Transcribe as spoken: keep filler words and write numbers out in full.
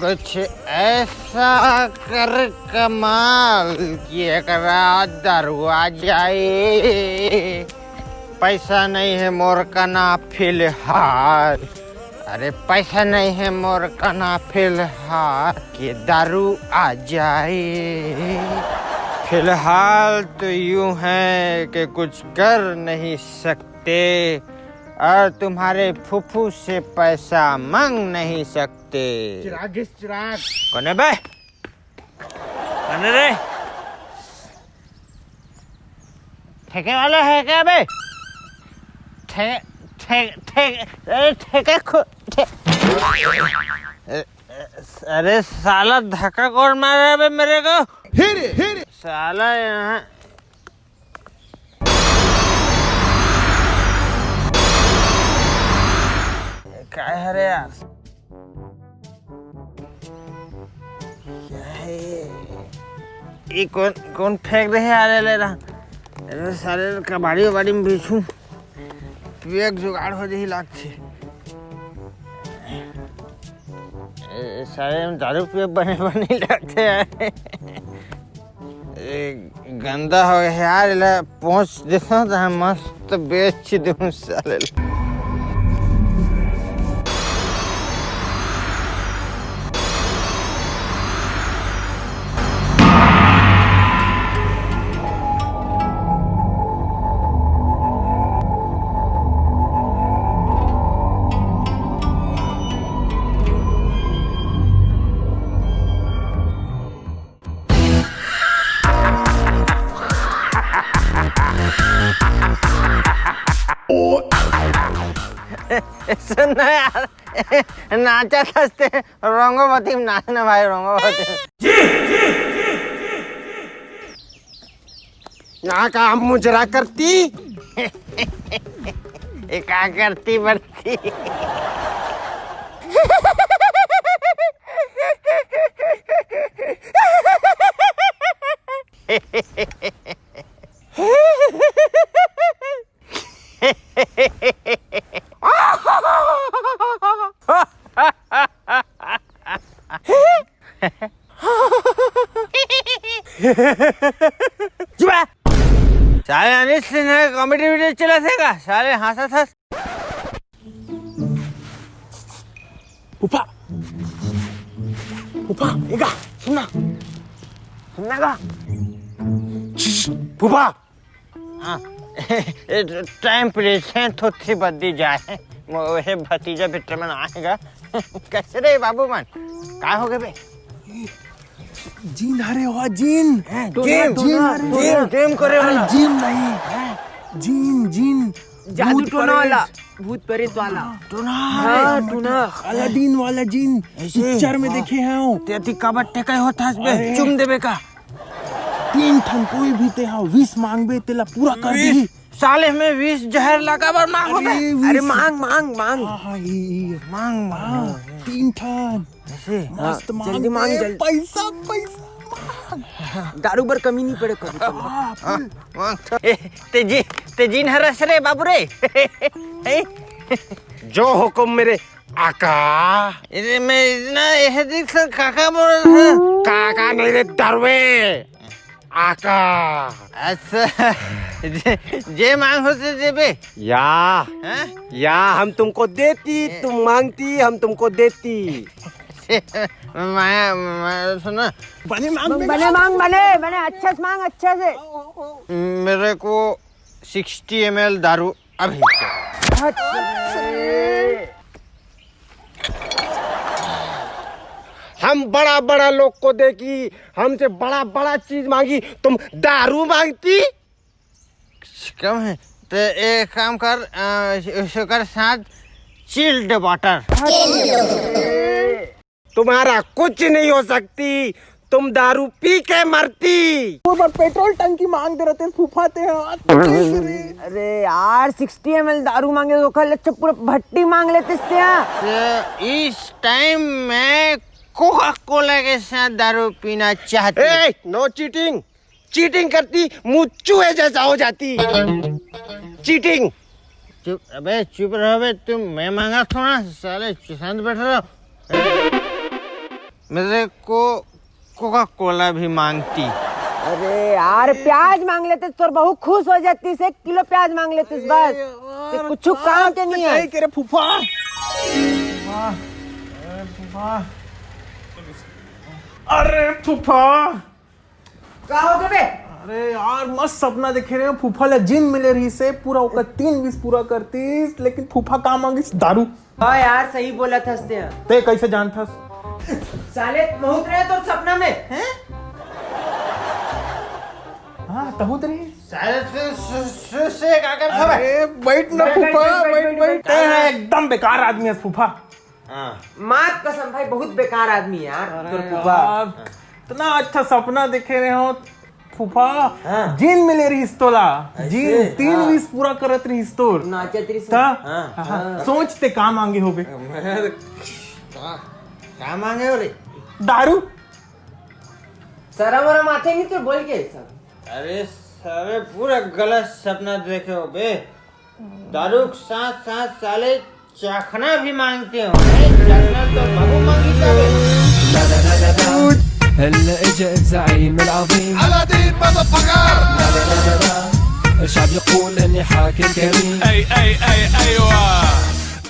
कुछ ऐसा कर कमाल कि एकरा दारू आ जाए। पैसा नहीं है मोर कना फिलहाल। अरे, पैसा नहीं है मोर कना फिलहाल कि दारू आ जाए। फिलहाल तो यूं है कि कुछ कर नहीं सकते और तुम्हारे फूफू से पैसा मांग नहीं सकते। चिराग, इस चिराग। कौन है बे? कौन है रे? ठेके वाला है क्या बे? ठे-, ठे-, ठे-, अरे ठेके खु-, ठे-, अरे साला धक्का कौन मारा है बे मेरे को? साला यहाँ क्या है रे यार? क्या है ये? ये कौन, कौन फेंक रहे यार, ले रहा? अरे साले कबाड़ी वबाड़ी में बेचूं, पिए के जुगाड़ हो जाही लागथे। ए, साले हम दारू पिए बने बने लगथे यार। ए, गंदा हो गया यार, एला पोंछ देथंव त मस्त बेच दूं साले ला। सुन ना यार, नाचा थस ते रंगोवती में नाच ना भाई, रंगोवती में। ना का मुजरा करती? ये का करती बरती? चुप रह। साले अनिल सिंह ने कॉमेडी वीडियो चलाथे का? साले हंसा था। फूफा, फूफा, एगा, सुनना, सुनना का? फूफा, हाँ। ए, टाइम प्लीज, थोड़ी बद्दी जाए। मोहे भतीजा बेटा मन आएगा। कैसे रे बाबू मन? का हो गए बे? जीन हरे हो, जीन। हैं, टोना, जीन, टोना, जीन हरे। टोना। जीन, जीन करे अरे, वाला। जीन नहीं। हैं? Gene, gene. जादू भूत टोना प्रेत। वाला। भूत प्रेत वाला। टोना। हाँ, अरे, टोना। अलादीन वाला जीन। ऐसे? पिक्चर में हाँ। देखे हैं वो। ते अति कबड्डे का होता है बे? अरे। चुम देबे का? तीन ठन कोई भी ते हा विश मांगबे, तेला पूरा कर विश? दी। साले में विश जहर लगा बर मांग अरे, होबे। विश। अरे मांग, मांग, मांग। हाँ, हाँ, ये, ये। मांग, मांग। हाँ, तीन ठन। ऐसे? मस्त हाँ, मांग जल्दी मांग, बे, जल्दी। पैसा, पैसा मांग। दारू बर कमी नहीं पड़े कभी तो। हाँ, हाँ, full। मांग तो। ए, ते जी, ते जीन हरस रे बाबू रे। ए? जो हुकुम मेरे आका। अरे मैं इतना यह देख सर काका बोल रहा था। काका नहीं रे दरुए। आका। अच्छा। जे, जे मांग होते देबे। या। हैं? या हम तुमको देती, ए- तुम मांगती हम तुमको देती। माया, माया सुना। बने मांग बे। बने मांग, बने, बने अच्छे से मांग, अच्छे से। मेरे को सिक्सटी एम एल दारू अभी चाहिए। हम बड़ा बड़ा लोग को देखी, हमसे बड़ा बड़ा चीज मांगी, तुम दारू मांगती? कम है तो एक काम कर, अ, इस- इसको कर साथ चिल्ड वाटर। तुम्हारा कुछ नहीं हो सकती, तुम दारू पी के मरती। वो बार पेट्रोल टंकी मांग दे रहते फूफाते हैं। अरे यार, सिक्सटी एम एल दारू मांगे तो कल अच्छा पूरा भट्टी मांग लेते इससे। हाँ। तो इस टाइम में कोका कोला के साथ दारू पीना चाहते। ए, no cheating। चीटिंग करती, मुँह चूहे जैसा हो जाती। चीटिंग। चुप, अबे चुप रहो बे तुम, मैं मांगा थोड़ा, साले शांत बैठ रहो। मेरे को कोका कोला भी मांगती। अरे यार, प्याज मांग लेते, तोर बहू खुश हो जाती, से एक किलो प्याज मांग लेते बस। ते कुछ काम के नहीं है। नहीं करे फूफा। फूफा, अरे फूफा। अरे फूफा। का हो गए बे? अरे यार, मस्त सपना देखे रहे हो, फूफा ला जीन मिले रहिसे, पूरा ओकर तीन wish पूरा करतीस, लेकिन फूफा का मांगिस? दारू। हाँ यार, सही बोलत हस ते। ते कैसे जानथस? साले, महूँ त रहेंव तोर सपना में। हैं? हाँ, तहूँ त रहे। साले, सु-, सु-, सु-, से का करत हवे? अरे, बैठ ना फूफा, बैठ, बैठ। अरे, एकदम बेकार आदमी है फूफा। हाँ। मात कसम भाई, बहुत बेकार आदमी है यार, तोर फूफा। यार, इतना अच्छा सपना देखे रहे हो फूफा। हाँ। जीन मिले रहिस तोला। ऐसे? जीन, तीन wish पूरा करत रहिस तोर। नाचत रहिस। हाँ। हाँ। सोच ते का मांगे होबे? मैं तो का, का मांगे हो रे? दारू। सरम वरम आथे नहीं तो बोल के सब। अरे सारे, पूरा गलत सपना देखे हो बे। दारू के साथ साथ साले चखना भी मांगते हो। अरे चखना तो बाबू मांगी जावे। هلا اجا الزعيم العظيم. على دين مذفقر. الشعب يقول اني حاكم كريم. اي اي اي ايوه.